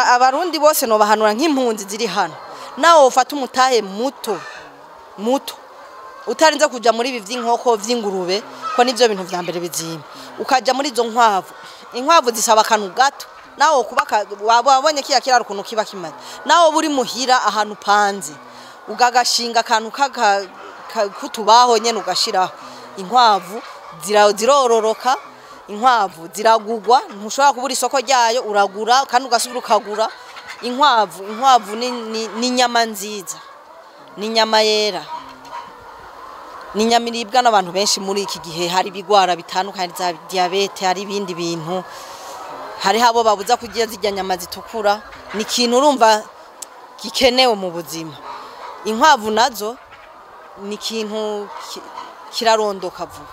Abarundi bose nobahanura nk'impunzi ziri hano, nawe ufata umutahe muto muto utarinze kuja muri ibi vy'inkoko, vy'ingurube, ko nivyo bintu vya mbere bizimba, ukaja muri izo nkwavu. Inkwavu zisaba akantu gato, nawe kubaka wabonye kiya kiraro ukuntu kiba kimaze, nawe buri muhira ahantu upanze ugagashinga akantu kutubaho nyene ugashiraho inkwavu, zirororoka. Inkwavu ziragugwa, ntushobora kubura isoko ryayo, uragura kandi ugasubira ukagura. Inkwavu ni inyama nziza, ni inyama yera, ni inyama iribwa n'abantu benshi. Muri iki gihe hari ibigwara bitandukanye za diyabete, hari ibindi bintu, hariho abo babuza kurya zirya nyama zitukura. Ni ikintu urumva gikenewe mu buzima. Inkwavu nazo ni ikintu kirarondoka vuba,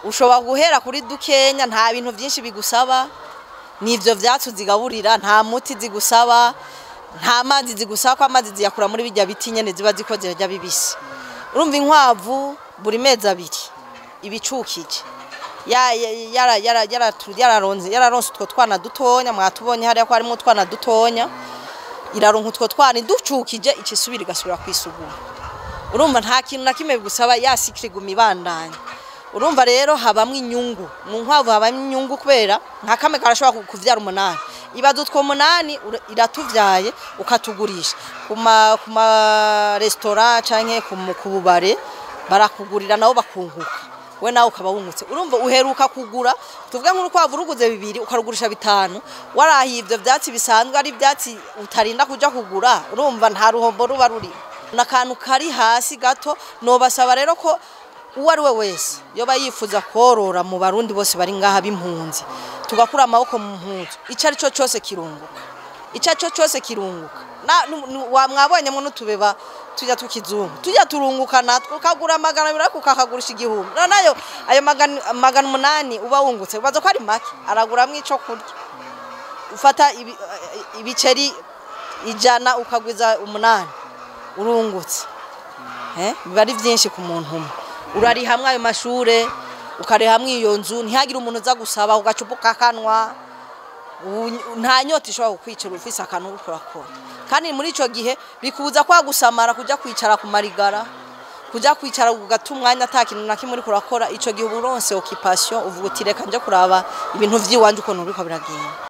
ushobora guhera kuri dukenya, nta bintu byinshi bigusaba, n'ivyo vyatsi uzigaburira, nta muti zigusaba, nta mazi zigusaba, ko amazi ziyakura muri bijya biti nyene ziba ziko zirarya bibisi. Urumva inkwavu buri mezi 2 ibicukije yararonse utwo twana dutonya. Mwatubonye hariya ko harimo utwana dutonya. Iraronka utwo twana ducukije, icisubira igasubira kwisugura. Urumva nta kintu na kimwe bigusaba, ya cycle iguma ibandanya. Urumva rero habamwo inyungu mu nkwavu, habamwo inyungu kubera nka kamwe karashobora kuvyara 8. Ibaza utwo 8 iratuvyaye, ukatugurisha ku ma restaurant canke ku bubare, barakugurira nabo bakunguka, we nawe ukaba wungutse. Urumva uheruka kugura, tuvuge nk'urukwavu ruguze 2 ukarugurisha 5, warahiye ivyo vyatsi bisanzwe ari ivyatsi utarinda kuja kugura, urumva nta ruhombo ruba ruri, n'akantu kari hasi gato. Nobasaba rero ko uwo ari we wese yoba yifuza korora mu Barundi bose bari ngaha b'impunzi, tugakura amaboko mu mpuzu. Ico ari cyo cyose kirunguka, ico ari cyo cyose kirunguka. Mwabonyemo n'utubeba tujya tukizungu tujya turunguka natwo, ukagura 200 ariko ukakagurisha 1000, nayo ayo 800 uba wungutse, ubaza ko ari make, araguramwo ico kurya. Ufata ibiceri 100 ukagwiza 8, urungutse, biba ari byinshi ku muntu umwe. Urari hamwe ayo mashure, ukari hamwe iyo nzu, ntihagire umuntu uza gusaba, ugacupa ukakanwa, nta nyota ishobora kukwicira ufise akantu uriko urakora. Kandi muri ico gihe bikubuza kwa gusamara, kuja kwicara ku marigara, kuja kwicara ugata umwanya ata kintu na kimwe uriko urakora. Ico gihe uba uronse occupation, uvuga uti: "Reka nje kuraba ibintu vy'iwanje ukuntu biriko biragenda."